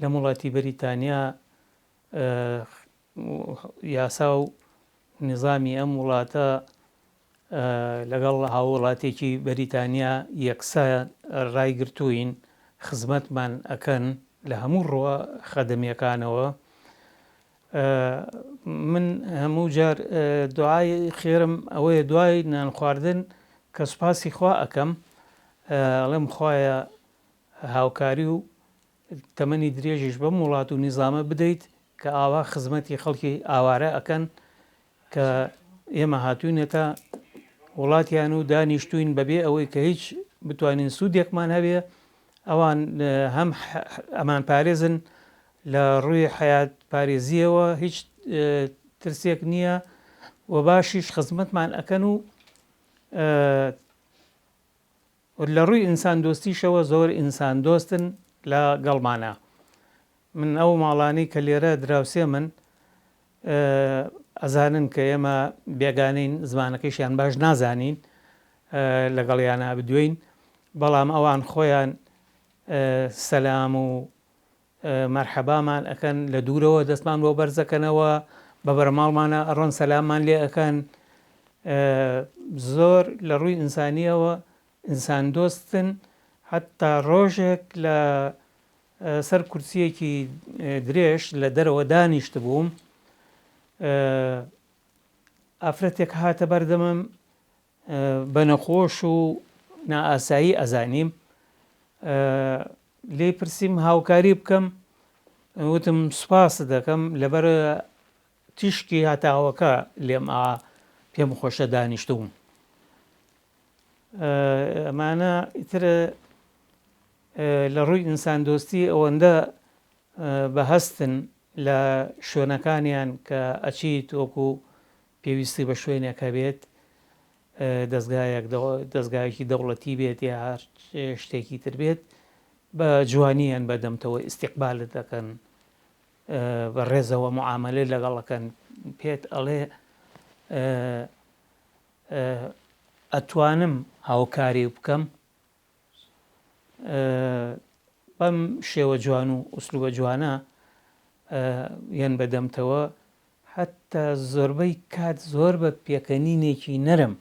لەم وڵاتی بەریتانیا یاسا و نیزامی ئەم وڵاتە لەگەڵ هاووڵاتیەکی بەریتانیا یەکسان ڕایگرتووین، خزمەتمان ئەکەن لە هەموو ڕووە خەدەمیەکانەوە. من هەموو جار دوعای خێرم ئەوەیە دوای نان خواردن کە سوپاسی خوا ئەکەم ئەڵێم خوایە هاوکاری و تەمەنی درێژیش بەم وڵات و نیزامە بدەیت کە ئاوا خزمەتی خەڵکی ئاوارە ئەکەن کە ئێمە هاتوینەتە وڵاتیان و دانیشتوین بەبێ ئەوەی کە هیچ بتوانین سوودێکمان هەبێ ئەوان هەم ئەمان پارێزن لە ڕووی حیات پارێزیەوە هیچ ترسێک نییە و باشیش خزمەتمان ئەکەن و لە ڕووی ئینسان دۆستیشەوە زۆر ئینسان دۆستن لە گەڵمانا من ئەو ماڵانەی کە لێرە دراوسێمن ئەزانن کە ئێمە بێگانەین زمانەکەیشیان باش نازانین لەگەڵیانا بدوێین بەڵام ئەوان خۆیان سەلام و مەرحەبامان ئەکەن لە دوورەوە دەستمان بۆ بەرزەکەنەوە بە بەرەماڵمانە ئەڕۆن سەلاممان لێ ئەکەن زۆر لە ڕووی ئینسانیەوە ئینسان دۆستن حتا ڕۆژێک لە سەر کورسیەکی درێژ لە دەرەوە دانیشتبووم ئافرەتێک هاتە بەردەمم بە نەخۆش و نائاسایی ئەزانیم لێی پرسیم هاوکاری بکەم وتم سوپاست دەکەم لەبەر تیشکی هەتاوەکە لێم ئا پێم خۆشە دانیشتووم ئەمانە ئیتر لە ڕووی ئینسان دۆستی ئەوەندە بەهەستن لە شوێنەکانیان کە ئەچیت وەکو پێویستی بە شوێنێک هەبێت دەزگایەک دەزگایەکی دەوڵەتی بێت یا هەر شتێکی تر بێت بە جوانیان بە دەمتەوە ئیستیقبالت دەکەن بە ڕێزەوە معاملە لەگەڵەکەن پێت ئەڵێ ئەتوانم هاوکاری بکەم بەم شێوە جوان و ئوسلوبە جوانە یەن بە دەمتەوە حەتتا زۆربەی کات زۆر بە پێکەنینێکی نەرم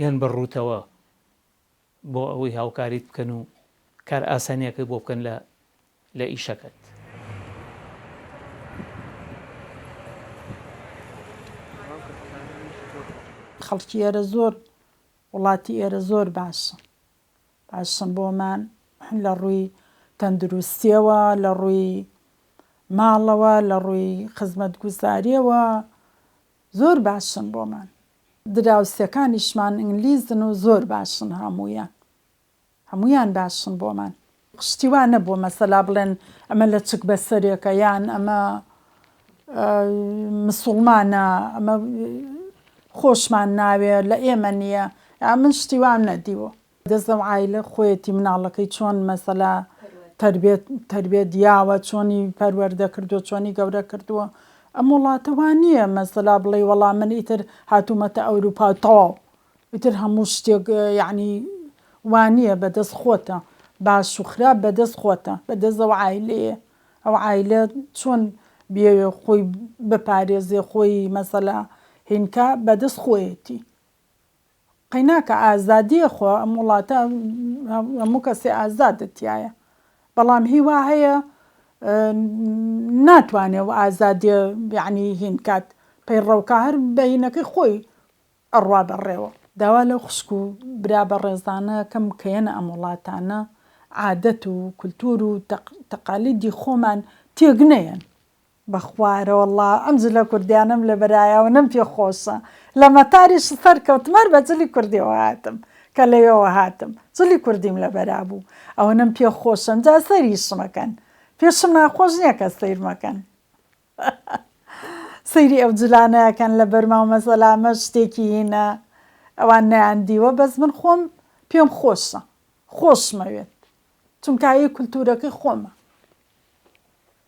یەن بە ڕووتەوە بۆ ئەوەی هاوکاریت بکەن و کار ئاسانیەکەی بۆ بکەن لە لە ئیشەکەت. خەڵکی ئێرە زۆر وڵاتی ئێرە زۆر باشە باشن بۆمان لە ڕووی تەندروستیەوە لە ڕووی ماڵەوە لە ڕووی خزمەتگوزاریەوە زۆر باشن بۆمان دراوسێکانیشمان ئینگلیزن و زۆر باشن هەموویان هەموویان باشن بۆمان. شتی وا نەبووە مەسەلا بڵێن ئەمە لەچک بەسەرێکە یان ئەمە مسوڵمانە ئەمە خۆشمان ناوێ لە ئێمە نییە من شتی وام نەدیوە. دەست ئەو عایلە خۆیەتی مناڵەکەی چۆن مەسەلا تەربێت تەربێت یاوە چۆنی پەروەردە کردووە چۆنی گەورە کردووە ئەم وڵاتە وا نییە مەسەلا بڵێی وەڵا من ئیتر هاتوومەتە ئەوروپا و تەواو ئیتر هەموو شتێک یەعنی وانیە بەدەست خۆتە باش و خراپ بەدەست خۆتە بەدەست ئەو عایلەیە ئەو عایلە چۆن بیەوێ خۆی بپارێزێ خۆی مەسەلا هینکا بەدەست خۆیەتی قەیناکە ئازادیە خۆ ئەم وڵاتە هەموو کەسێ ئازادە تایە بەڵام هی وا هەیە ناتوانێ و ئازادیە یعنی هینکات پەیڕەوکە هەر بەینەکەی خۆی ئەڕوا بەڕێوە. داوا لەو خوشک و برا بەڕێزانە کەم کە یەنە ئەم وڵاتانە عادەت و کولتوور و تەقالیدی خۆمان تێک نەیەن. بەخوا ئەرەوەڵا ئەم جلە کوردیانەم لەبەرایە ئەوەنەم پێ خۆشە لە مەتاریش سەرکەوتم هەر بە جلی کوردیەوە هاتم کە لەوێوە هاتم جلی کوردیم لەبەرا بوو ئەوەنەم پێ خۆشە ئەمجا سەیریشم ئەکەن پێشم ناخۆش نیە کە سەیرم ئەکەن. سەیری ئەو جلانە ئەکەن لەبەرما و مەسەلا ئەمە شتێکی هینە ئەوان نەیان دیوە بەس من خۆم پێم خۆشە خۆشمەوێت چونکە هی کولتورەکەی خۆمە.